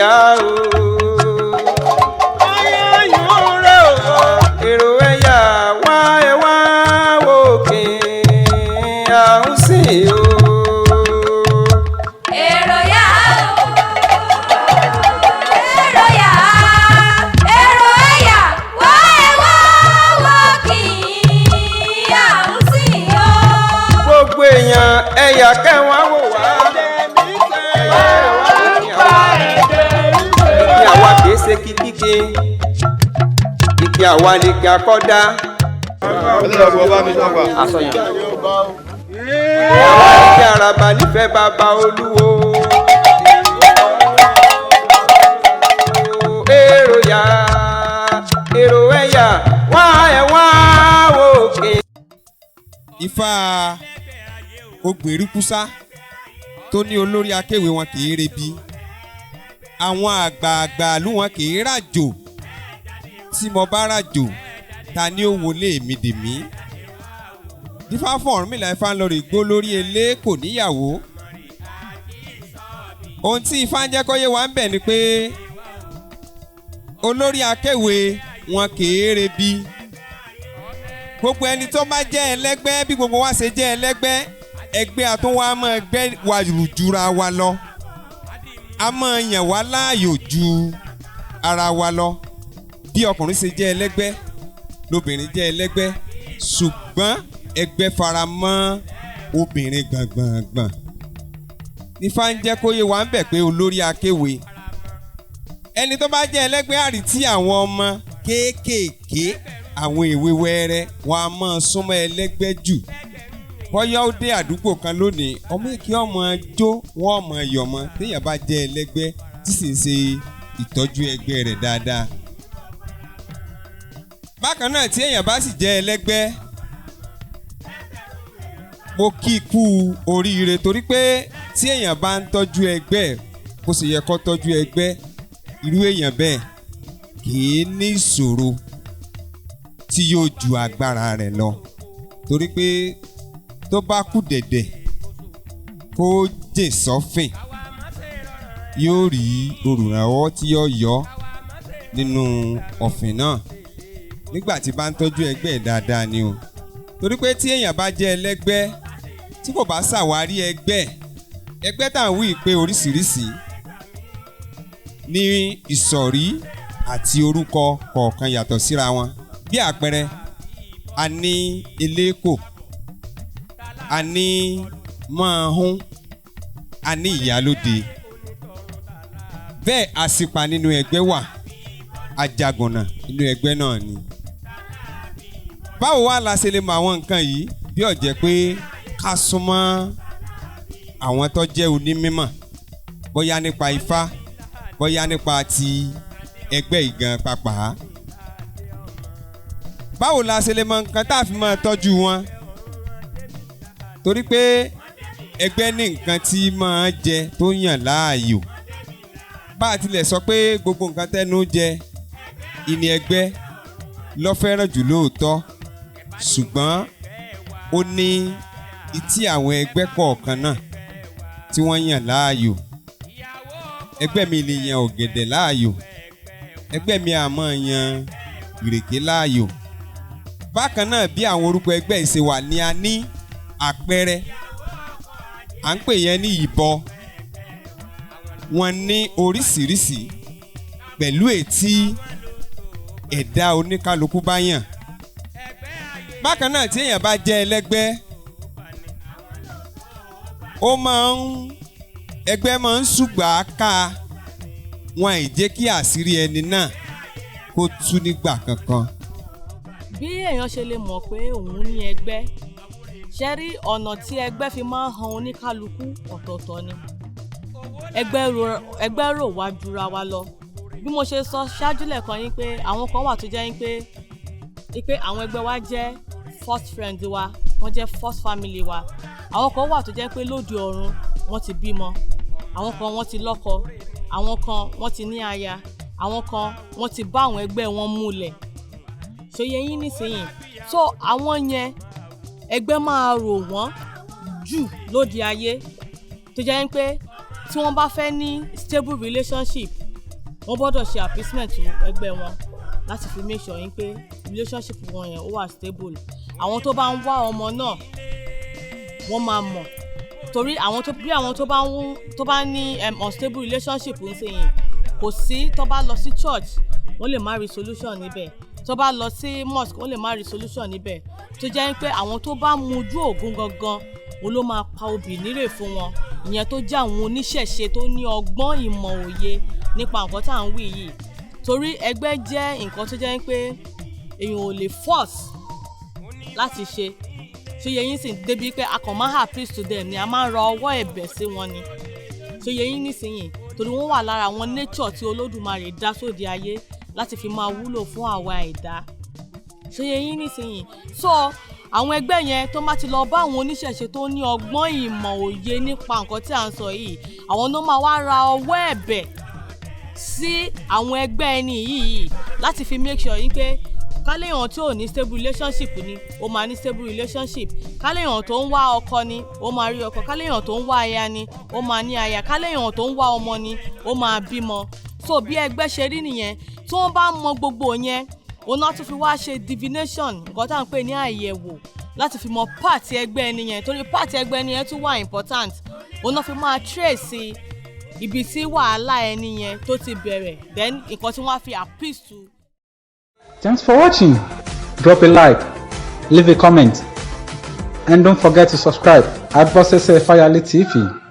Yá o. Ayún rẹ̀ o, èrò ẹ̀yà wá, ẹ wá òkè à ń sìn o. Èrò yá o, èrò yá, èrò ẹ̀yà wá, ẹ wá wò kí à ń sìn o. Gbogbo èèyàn ẹ̀yà kẹwàá wò wá. Kí àwa kìí ṣe kíkíkí kìkì, àwa ni kí a kọ́ dá. Àsọyàn. Àwa ni kí araba nífẹ̀ẹ́ bàbá olúwo. Èrò yá, èrò ẹ̀yà wá, ẹ̀ wá òkè. Ifá Ogbèrúkúsá tó ní olórí akéwì wọn kì í rebi, àwọn àgbààgbà ìlú wọn kì í ràjò. Tí mo bá ràjò, ta ni ó wọlé mi dè mí? Dífá fún Ọ̀rúnmìlà, Ifá ń lọ rè gbó lórí elé kò níyàwó. Ohun tí Ifá ń jẹ́ kó yé wa ń bẹ̀ ni pé olórí akéwì wọn kì í rebi. Gbogbo ẹni tó bá jẹ́ ẹlẹ́gbẹ́, bí gbogbo wa ṣe jẹ́ ẹlẹ́gbẹ́, ẹgbẹ́ àtúnwá máa gbẹ́ wa jura wa lọ, a máa yàn wá láàyò ju ara wa lọ. Bí ọkùnrin ṣe jẹ́ ẹlẹ́gbẹ́ lóbìnrin jẹ́ ẹlẹ́gbẹ́, ṣùgbọ́n ẹgbẹ́ fara mọ́ obìnrin gbọ̀ngbọ̀ngbọ̀n. Nífà ń jẹ́ kó yé wa ń bẹ̀ pé olórí akéwì, ẹni tó bá jẹ́ ẹlẹ́gbẹ́, àrítí àwọn ọmọ kéékèèké, àwọn èwe wẹ́rẹ́, wọn a máa súnmọ́ ẹlẹ́gbẹ́ jù. Bọ́yá ó dé àdúgbò kan lónìí, ọmọ èké ọmọ jó wọn, ọmọ ẹ̀yọ̀mọ. Téèyàn bá jẹ́ ẹlẹ́gbẹ́ tí sì ń ṣe ìtọ́jú ẹgbẹ́ rẹ̀ dáadáa. Bákan náà, tí èèyàn bá sì jẹ́ ẹlẹ́gbẹ́, mo kí i kú oríire, torí pé tí èèyàn bá ń tọ́jú ẹgbẹ́ bó ṣe yẹ kó tọ́jú ẹgbẹ́, irú èèyàn bẹ́ẹ̀ kì í ní ìṣòro tí yóò ju agbára rẹ̀ lọ, torí pé tó bá kú dẹ̀dẹ̀ kó jè sọ́fìn, yóò rí olùrànwọ́ tí yóò yọ nínú ọ̀fìn náà nígbà tí bá ń tọ́jú ẹgbẹ́ ẹ̀ dáadáa ni o. Torí pé tí èèyàn bá jẹ́ ẹlẹ́gbẹ́ tí kò bá ṣàwárí ẹgbẹ́, ẹgbẹ́ tá à ń wí pé oríṣiríṣi ní ìsọ̀rí àti orúkọ kọ̀ọ̀kan yàtọ̀ síra wọn. Bí àpẹẹrẹ, a ní eléko, a ní mọ́ọ̀hún, a ní ìyálóde. Bẹ́ẹ̀ àsìpà nínú ẹgbẹ́ wà, ajagunà nínú ẹgbẹ́ náà ni. Báwo wá la ṣe lè mọ àwọn nǹkan yìí bí ó jẹ́ pé ká súnmọ́ àwọn tó jẹ́ onímímọ̀, bóyá nípa Ifá, bóyá nípa ti ẹgbẹ́ ìgan pàápàá? Báwo la ṣe lè mọ nǹkan tá a fi máa tọ́jú wọn? Torí pé ẹgbẹ́ ní nǹkan tí máa jẹ tó yàn láàyò. Bá a tilẹ̀ sọ pé gbogbo nǹkan tẹ́nu jẹ ìní ẹgbẹ́ ló fẹ́ràn jù lóòótọ́, ṣùgbọ́n ó ní ìtí àwọn ẹgbẹ́ kọ̀ọ̀kan náà tí wọ́n yàn láàyò. Ẹgbẹ́ mi lè yan ọ̀gẹ̀dẹ̀ láàyò, ẹgbẹ́ mi á máa yan ìrèké láàyò. Bákan náà, bí àwọn orúkọ ẹgbẹ́ yìí ṣe wà ní, a ní àpẹẹrẹ, à ń pè yẹn ní ìbọ. Wọ́n ní oríṣiríṣi pẹ̀lú ètí ẹ̀dá oníkálukú bá yàn. Bákan náà, tí èèyàn bá jẹ́ ẹlẹ́gbẹ́, ó máa ń ẹgbẹ́ máa ń ṣùgbà ká wọn, àì jẹ́ kí àṣírí ẹni náà kó tú nígbà kankan. Bí èèyàn ṣe lè mọ̀ pé òun ní ẹgbẹ́ ṣe rí, ọ̀nà tí ẹgbẹ́ fi máa ń han oníkálukú ọ̀tọ̀ọ̀tọ̀ ni. Ẹgbẹ́ rò wá jura wa lọ. Bí mo ṣe sọ ṣáájú lẹ́ẹ̀kan yín pé àwọn kan wà tó jẹ́ yín pé àwọn ẹgbẹ́ wa jẹ́ first friend wa, wọ́n jẹ́ first family wa. Àwọn kan wà tó jẹ́ pé lóde ọ̀run wọ́n ti bímọ, àwọn kan wọ́n ti lọ́kọ, àwọn kan wọ́n ti ní aya, àwọn kan wọ́n ti bá àwọn ẹgbẹ́ wọn múlẹ̀. Ṣòye yín nísìnyìí? So àwọn yẹn, ẹgbẹ́ máa rò wọ́n jù lóde ayé, tó jẹ́ pé tí wọ́n bá fẹ́ ní stable relationship. Wọ́n gbọ́dọ̀ ṣe appeasement ẹgbẹ́ wọn láti fi make sure yín pé relationship wọn yẹn, ó wà stable. Àwọn tó bá ń wá ọmọ náà, wọ́n máa mọ̀, torí àwọn tó bí àwọn tó bá ń tó bá ní unstable relationship ń ṣe yìí, kò sí, tó bá lọ sí church, wọ́n lè má rí solution níbẹ̀. Tó bá lọ sí mosque, wọ́n lè má rí solution níbẹ̀. Tó jẹ́ pé àwọn tó bá mujú ògún gangan, òun ló máa pa obì nírè fún wọn, ìyẹn tó jẹ́ àwọn oníṣẹ̀ṣe tó ní ọgbọ́n, ìmọ̀, òye nípa nǹkan tá à ń wí yìí. Torí ẹgbẹ́ jẹ́ nǹkan tó jẹ́ pé èèyàn ò lè force láti ṣe. Ṣe yẹ yín sìn? Débi pé a kàn máa appeal to them ni, a máa ń rọ ọwọ́ ẹ̀bẹ̀ sí wọn ni. Ṣe yẹ yín nísìnyìí? Torí wọ́n wà lára àwọn nature tí Olódùmarè dá sóde ayé láti fi máa wúlò fún àwa ẹ̀dá. Ṣe yẹ yín nísìnyìí? So àwọn ẹgbẹ́ yẹn, tó má ti lọ bá àwọn oníṣẹ̀ṣe tó ní ọgbọ́n, ìmọ̀, òye nípa nǹkan tí à ń sọ yìí, àwọn ló máa wá ra ọwọ́ ẹ̀bẹ̀ sí àwọn ẹgbẹ́ ẹni yìí láti fi make sure yín pé káléèyàn tí ò ní stable relationship ni, ó máa ní stable relationship. Káléèyàn tó ń wá ọkọ ni, ó máa rí ọkọ. Káléèyàn tó ń wá aya ni, ó máa ní aya. Káléèyàn tó ń wá ọmọ ni, ó máa bímọ. So bí ẹgbẹ́ ṣe rí nìyẹn. Tí wọ́n bá mọ gbogbo yẹn, òun náà tún fi wá ṣe divination, nǹkan tá à ń pè ní àyẹ̀wò, láti fi mọ part ẹgbẹ́ ẹni yẹn, torí part ẹgbẹ́ ẹni yẹn tún wà important. Òun náà fi máa trace ibi tí wàhálà ẹni yẹn tó ti bẹ̀rẹ̀, then nǹkan tí wọ́n á fi appeal to. Thanks for watching. Drop a like, leave a comment, and don't forget to subscribe at Bosese Fayale TV.